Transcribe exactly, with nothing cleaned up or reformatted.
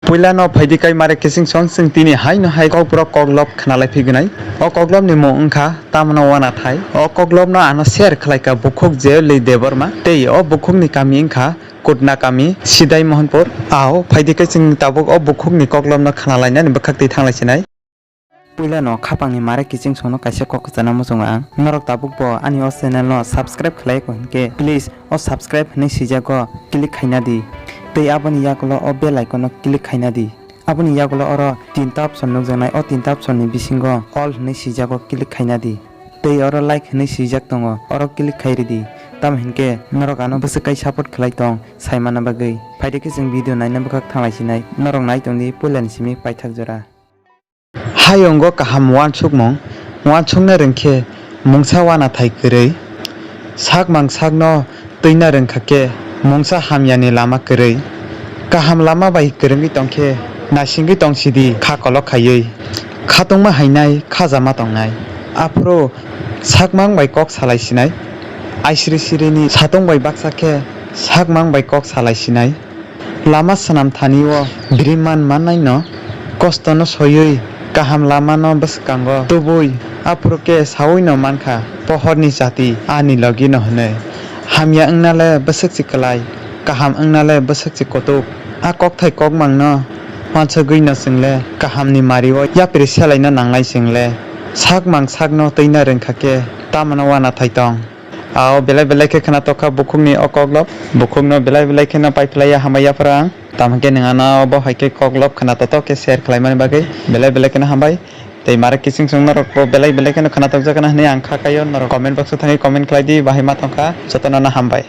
Puila no phaidi kai mare kising song, chwng tini hai no hai kokborok koklop khna lai phi gwnai. O koklop ni mung wngkha Tamno Wana Thai. O koklop no ano share khlai kha bukhuk Jeyoli Debbarma. Tei o bukhuk ni kami wngkha Kutna kami, Sidai Mohanpur. Ao phaidi kai chwng tabuk o bukhuk ni koklop no khna lainani bwkhak twi thang lai sinai. Puila no khapang ni mare kising song no kaisa kok kwchana muchungo ang. Norok tabuk bo ani o channel no subscribe khlai ko hinkhe please o subscribe hinwi swijago click khaina di. Tei aboni yagulo o bell icon no click khaina di. Aboni yagulo oro tinta option nukjaknai, o tinta option ni bisingo all hinwi swijago click khaina di. Tei oro like hinwi swijak tongo, oro click khai ridi. Tamo hinkhe norok ano bwswk kai support khlai tong saimana bagwi. Phaidi khe chwng video naina bwkhak thang lai sinai. Norok nai tongdi puila ni simi paithak jora. Hayungo kaham uansukmung, uansukna rwngkhe mungsa wana thai kwrwi. Sakmang sakno twina rwngkha khe mungsa hamyani lama kwrwi. Kaham lama bai kwrwngwi tongkhe naisingwi tongsidi kha kolok khaiwi. Khatungma hainai khajama tongnai. Aphuru sakmang bai kok salai sinai. Aisiri sirini satung bai baksa khe sakmang bai kok salai sinai. Lama swnam thani o biri man mannai no, kosto no soiwi kaham lama no bwswkango tubui, aphuru khe saui no mankha pohor ni jati ani logi no hwnwi. Hamya wngna le bwswk se kwlai, kaham wngna le bwswk se kutuk. A kokthai kokmang no uansugwi no chwng le kaham ni mari o yapri selai no nangnai chwng le. Sakmang sak no twina rwngkha khe tamo no wana thai tong. Ao belai belai khe khwnatok kha bukhukni o koklop. Bukhukno belai belai kheno paiphlaiya hambai yapharo ang. Tamo khe nwng ano bo hai khe koklop khwnatok khe share khlaimani bagwi belai belai kheno hambai. Tei mare kising song norokbo belai belai kheno khwnatok jakna hwnwi ang kha kaio, norok comment box o thangwi comment khlai di, bahai ma tongkha, jotono no hambai.